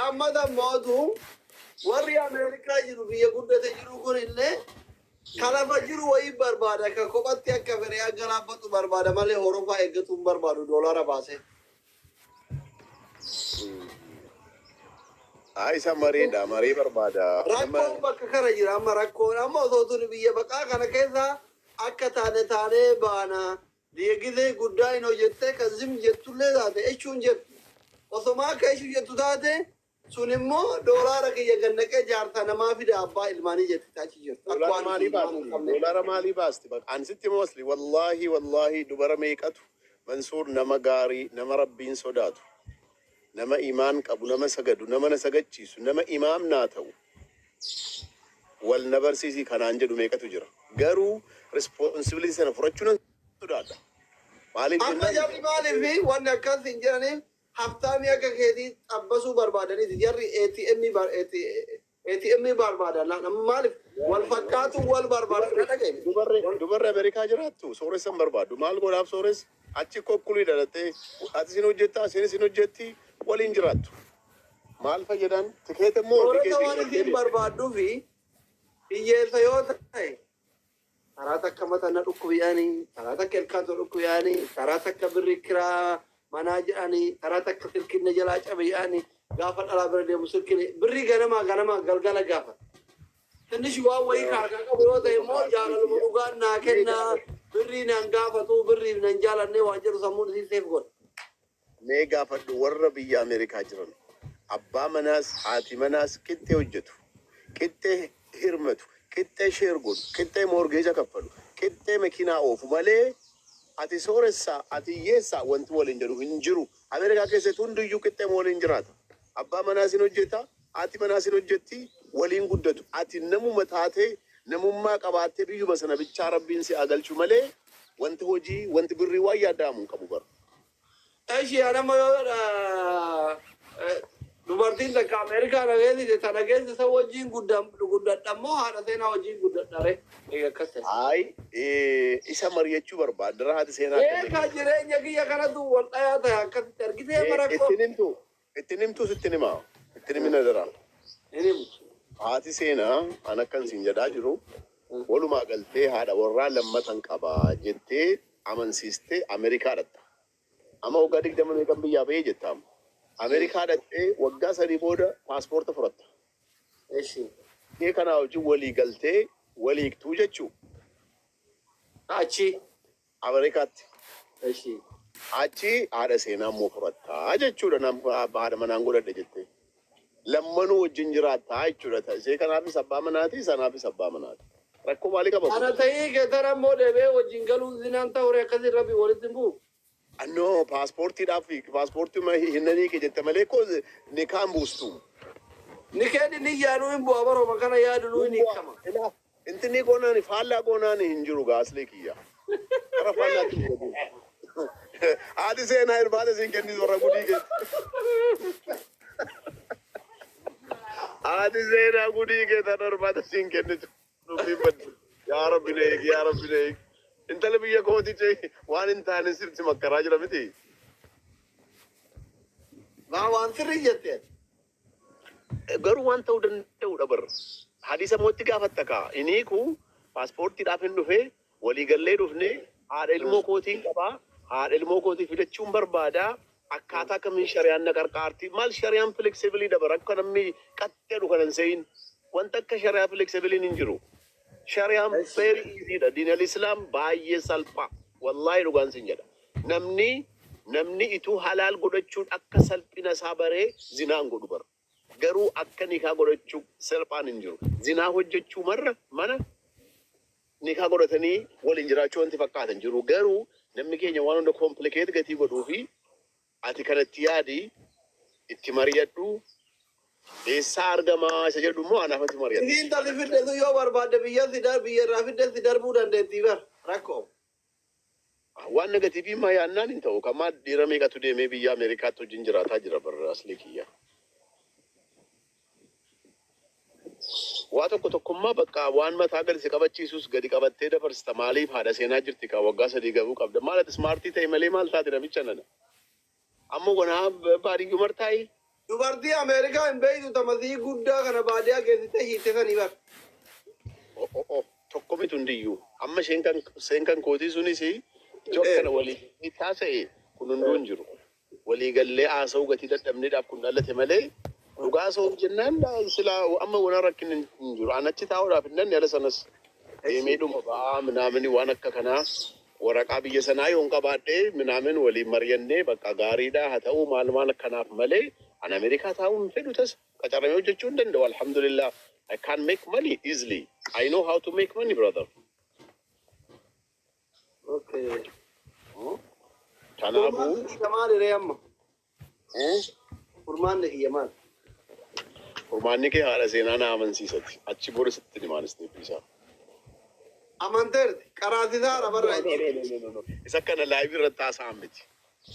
Lammata mootu warri Ameerikaa jiru biyya guddate jiru kun illee ka lafa jiru wayii barbaada, ka kophatti akka fedhe galaafatu barbaada malee horofaa eeggatu hin barbaadu doolaara baasee. Haa, isa mariidha, marii barbaada. Nama Rakkoon bakka kana jira amma. Rakkoon amma osoo tuni biyya baqaa kana keessa akka taane taanee baana, biyya gizee guddaa hin hojjettee kan zim jettullee taate jechuun jettu, osoma akka ishuu jettu taate sun immoo doolaara kiyya gannaqee jaarsa namaa fida, abbaa ilmaanii jetti achi jirtu akka Doolaara waan maalii isin ilmaan hin baasti? qabne. Doolaara maalii baasti? Bakka ani sitti mostly, wallahi wallahi, dubara meeqatu, Mansuur, nama gaarii, nama Rabbiin sodaatu, nama imaan qabu, nama sagadu, nama na sagachiisu, nama imaam naa ta'u, wal na barsiisii kanaan jedhu meeqatu jira. Garuu responsibility sana fudhachuu nan sodaadha. Maaliif Amma jennaan jarri maaliif wanni akkas hin jedhaniif, haftaamii akka keetii xabbasuu barbaadaniiti. Jarri ATM bar ATM barbaadan. Amma maaliif wal fakkaatu wal barbaadan na dubarri dhagaye. dubarri dubarri Ameerikaa jiraattu sooressa hin barbaaddu. Maal godhaaf sooressa? Achi kokkulii dhalattee ati isin hojjettaa, isinis hin hojjetti, waliin jiraattu. Maal fayyadaan? Tikeeta immoo ofii Sooressa keetii waan fudhattee isiin deemte. barbaadduufi hiyyeessa yoo ta'e karaa takka mata na dhukkubi'anii, karaa takka ilkaan na dhukkubi'anii, karaa takka birri kiraa manaa jedhanii, karaa takka silkinna jalaa cabi'anii, gaafa dhalaa bira deemu silkinni birrii ganamaa ganamaa galgala gaafa. Tinnish waan wayii kaarkaa qabu yoo ta'e immoo jaalaluma dhugaan naa kennaa, birrii naan gaafatu, birriif nan jaalannee waan jedhu sammuun isii seef godha. Mee gaafadhu warra biyya Ameerikaa jiran. Abbaa manaas haati manaas qixxee hojjetu. Qixxee hirmatu. Qixxee share godhu. Qixxee mortgage kaffalu. Qixxee makiinaa oofu malee ati sooressaa, ati hiyyeessaa wanti waliin jedhu hin jiru. Ameerikaa keessatti hundiyyuu qixxee waliin jiraata. Abbaa manaas hin hojjeta, haati manaas hin hojjetti, waliin guddatu. Ati namuma taatee, namummaa qabaattee biyyuma sana bichaa Rabbiin si haa galchu malee wanti hojii, wanti birrii waan yaada'amu hin qabu bara. Eshi, anama yoo dubartiin takka Ameerikaa na geessite, tana geessisa wajjin guddadha moo haadha seenaa wajjin guddadha re? Egaa akkas ta'e. Ayi, isa mari'achuu barbaadda haati seenaa akka Eegaa jireenya kiyya kanatu wal dhayaa ta'e akkasitti argitee marakkoo. Ittiin himtu, ittiin himtu, sittin himaa, ittiin himina dara. Hin himu. Haati seenaa an akkan siin jedhaa jiru, walumaa galtee haadha warraa lammatan qabaa jettee amansiistee Ameerikaa dhatta. Amma waggaa 20 meeqan biyyaa bahee jetta amma. Ameerikaa dhattee waggaa 3 booda paaspoorta fudhatta. Eshi. Ishee kanaa wajjin walii galtee waliiktuu jechuu. Achi. Ameerikaatti. Eshi. Achi haadha seenaa immoo fudhattaa jechuudha, nam haadha manaan godhadhe jettee. Lammanuu wajjin jiraattaa jechuudha. Ishee kanaafis abbaa manaati, sanaafis abbaa manaati. Rakkoo maalii qaba Ana kun? ta'ii keetan ammoo deebi'ee wajjin galuun zinaan ta'ure akkasii rabbi walitti hin bu'u. No, paaspoortiidhaaf paaspoortii hinnanii kee jette malee koo nikaan buustu. Ni kenni ni yaaduu hin bu'a, barooma kana yaadu hin hiikama. Ilaa, intinni goonaani faallaa goonaani hin jiru gaaslee kiyya. Kara faallaatti hin godhu. Haati seenaa irbaata siin kennitu warra gudii keetti. Haati seenaa gudii kee tan irbaata siin kennitu. Dubbiin baddu. Yaa Rabbi na eegi, yaa Rabbi na eegi. Intala biyya kooti cee waan hin taane sirti makkaraa jira miti. Maa waan sirrii jetteen. Garuu waan ta'uu danda'udha bar. Hadiisa mootti gaafatta kaa. Inni ku paaspoortiidhaaf hin dhufe, waliigallee dhufne, haadha ilmoo kootiin qabaa, haadha ilmoo kootii fidachuun barbaadaa, akkaataa kamiin shari'aan na qarqaarti? Maal, shari'aan flexible dha bar, akka namni qaxxeedhu kanan se'in. Wanta akka shari'aa flexible hin jiru. Shari'aan very easy dha. Diin al-Islaam baay'ee salphaa. Wallaahi dhugaan sin jedha. Namni ituu halaal godhachuun akka salphina isaa baree zinaan godhu bara. Garuu akka nikaa godhachuu salphaan hin jiru. Zinaa hojjechuu marra mana nikaa godhatanii waliin jiraachuu wanti fakkaatan jiru. Garuu namni keenya waan hunda complicate gatii godhuu fi ati kanatti yaadi, itti mari'adhu, eessaa argamaa isa jedhu immoo anaafatti mari'adhu. Isiin tasi fidde sun yoo barbaadde biyya si dar biyya irraa fidde si darbuu dandeettii bar rakkoo. Waan negatiivii maa yaannaan hin ta'u. Kamaa dhiira meeqatu deemee biyya Ameerikaatti wajjin jiraataa jira bar, aslii kiyya. Waa tokko tokkummaa bakka waan mataa gadi si qabachiisus gadi qabattee dabarsita. Maaliif, haadha seenaa jirti kaa, waggaa 3 gahuu qabda. Maal, ati smart ta'e malee maal taate namicha nana. Ammoo gonaa baadiyyuu martaayi. Dubartii Ameerikaa hin beektu tamasii guddaa kana baadiyyaa geessitee hiite sanii bar. Oh, tokko miti hundiyyuu. Amma isheen kan kootii sunis ijoo akkana walii taasa'e kun hunduu hin jiru. Walii gallee haasa'uu gatii dadhabneedhaaf kun dhalate malee, dhugaa haasa'uuf jennaan silaa amma waan rakkinni hin jiru. An achi taa'uudhaaf hin danne, ala sanas deemee dhuma ba'aa minaamini waan akka kanaa waraqaa biyya sanaa yoon qabaadhee minaamin waliin mari'annee bakka gaariidha haa ta'uu maal maal akkanaaf malee, an Ameerikaa taa'uu hin fedhu tasa. Qacaramee hojjechuu hin danda'u, alhamdulillah. I can make money easily. I know how to make money, brother. Kanaafuu Furmaanni kiyya maali ree amma? Eh? Furmaanni kiyya maali? Furmaanni kee haadha seenaa na amansiisati. Achi booda sitti himaan step isaa. Amanteerti qaraasisaadha barra. No, no, no, no, no. Isa kana live irratti haasa'an miti.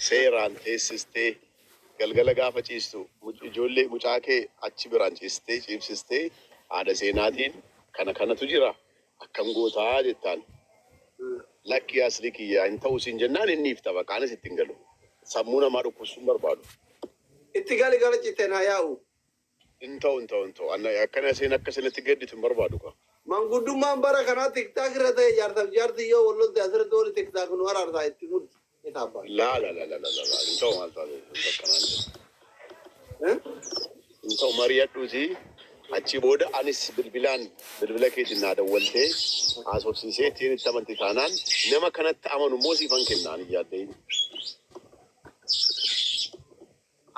Seeraan teessistee galgala gaafa ciistu ijoollee mucaa kee achi biraan ciistee ciibsistee, haadha seenaatiin kana kanatu jira, akkam gootaa jettaan. Lakki, asli kiyyaa hin ta'u siin jennaan inni ifta, baqaanis ittiin galu. Sammuu namaa dhukkubsuun barbaadu. Itti gali, gara citeen haa yaa'u. Hin ta'u, hin ta'u, hin ta'u. Akkana isheen akka isinitti gadditu hin barbaadu kaa. Manguddummaan bara kanaa TikTok irra ta'e, jaarsaaf jaartii yoo wal lolte asirratti wali TikTok nu araarsaa itti muddi. Ni taabbaa. Laa, laa, laa, laa, laa, laa, hin ta'u, maal taate akkanaan hin ta'u. Mari'adhuuti, achi booda anis bilbilaan bilbila keetiin naa dawwaltee haasofsiisee ittiin itti amanti taanaan, nama kanatti amanu immoo siifan kennaan hin yaaddee.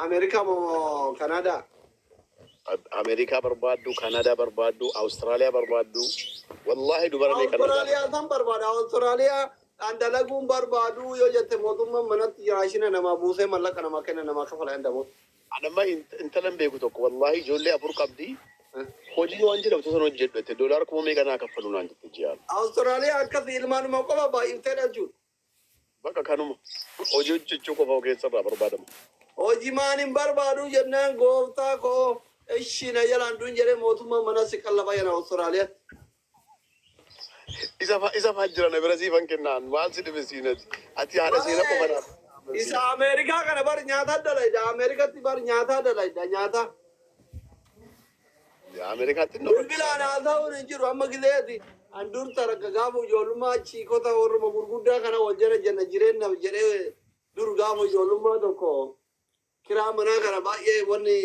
Ameerikaa moo Kanaadaa? Ameerikaa barbaaddu, Kanaadaa barbaaddu, Awustiraaliyaa barbaaddu, wallaahi dubara meeqa na gaafata. Awustiraaliyaa san barbaada. Awustiraaliyaa dhaan dalaguun barbaadu yoo jette, mootummaan manatti raashina namaa buusee mallaqa namaa kenna, namaa kafala hin daboota. Anamma intalan beeku tokko, wallaahi, ijoollee afur qabdi. Hojii waan jedhamtu sana hojjedhu jette, doolaara kuma meeqa naa kaffalu naan jette ji'aan. Awustiraaliyaa akkas ilmaanuma qofa baay'iftee dhalchuudha. Bakka kanuma hojii hojjechuu qofa keessarraa barbaadama. Hojii maan hin barbaadu jennaan, gooftaa koo ishii na jalaan duun jedhee mootummaan mana si qallaba yana Awustiraaliyaatti. Isa faa jira, na bira siifan kennaan, maal si dhibe siinati. Ati haadha seenaa qofa naaf. Isa Ameerikaa kana bar nyaataa dalayda. Ameerikatti bar nyaataa dalayda, nyaata. Ameerikaatti hin Bilbilaan haasa'uun hin jiru amma gizeeti. An dur tarakka gaafa ijoollummaa chiikota warruma gurguddaa kana wal jala jenna jireenyaaf jedhee, dur gaafa ijoollummaa tokko kiraa manaa kana baay'ee wanni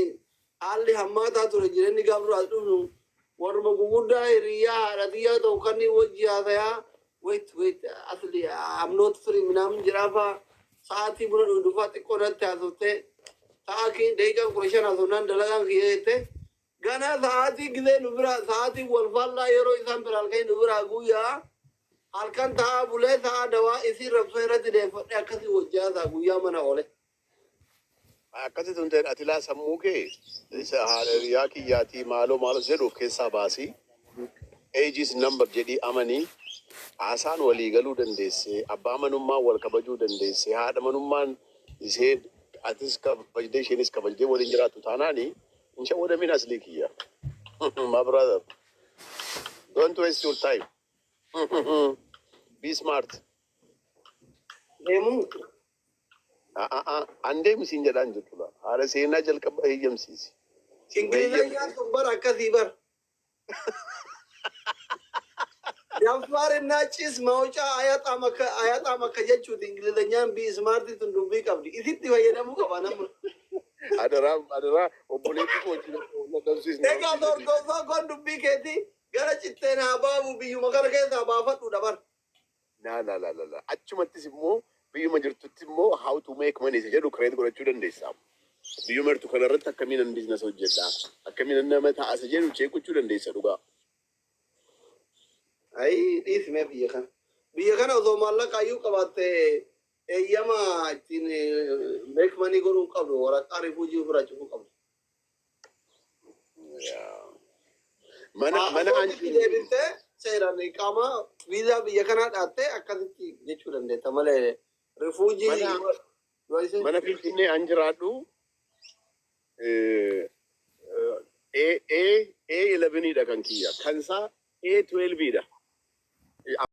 haalli hammaataa ture. Jireenyi gaafa duraa dhufnu warruma gurguddaa hiriyyaa haadha xiyyaa ta'u kan wajji haasayaa, "Wait, wait, asli I'm not free" minaamin jedhaafaa, sa'aatii buna dhufaa xiqqoo natti haasoftee, sa'aatii daqiiqaa 15 haasofnaan dalagaan kiyya jettee, gana sa'aatii gizee nu bira sa'aatii wal faallaa yeroo isaan bira halkan nu biraa guyyaa halkan taa'aa bulee, sa'a dawaa isii rabsoo irratti deeffadhe, akkasii wajjaasaa guyyaa mana oole. Akkasitti hin ta'in, ati laa sammuu kee isa haadha hiriyaa kiyyaatii maaloo maaloo jedhu of keessaa baasii, age is number jedhii amanii, haasaan walii galuu dandeessee, abbaa manummaan wal kabajuu dandeessee, haadha manummaan ishee atis kabajdee isheenis kabajdee waliin jiraattu taanaani hin shawwadamin, aslii kiyya. My brother, don't waste your time. Be smart. Deemuu. An deemisiin jedhaan jirtudha. Haadha seenaa jalqaba heeyyamsiisi. Ingilizanyaan sun bara akkasii bara. ደፋርና ጭስ ማውጫ አያጣም akka jechuuti. Ingilizanyaan be smart tun dubbii qabdi. Isitti fayyadamuu qaba namni. Adaraa, adaraa, obboleettii koo wajjin na dhabsiisne. Egaa dorgommaa kon dubbii keeti gara citteen haa baabu, biyyuma kana keessaa baafadhuudha bara. Naa la la la la. Achumattis immoo biyyuma jirtutti immoo how to make money isa jedhu create godhachuu dandeessa. Biyyuma jirtu kanarratti akkamiin an business hojjedha, akkamiin nama ta'a isa jedhu check gochuu dandeessa dhugaa. Ayi, dhiisime biyya kana. Biyya kana osoo maallaqa iyyuu qabaatte eeyyama ittiin make money godhuu qabdu, waraqaa refugee ofirraa cufuu qabdu. Mana Paaspoortiitti deebistee seeraan qaama viizaa biyya kanaa dhaattee akkasitti jechuu dandeetta malee refugee. Mana Finfinnee an jiraadhu A 11dha kan kiyya. Kan isaa A 12dha.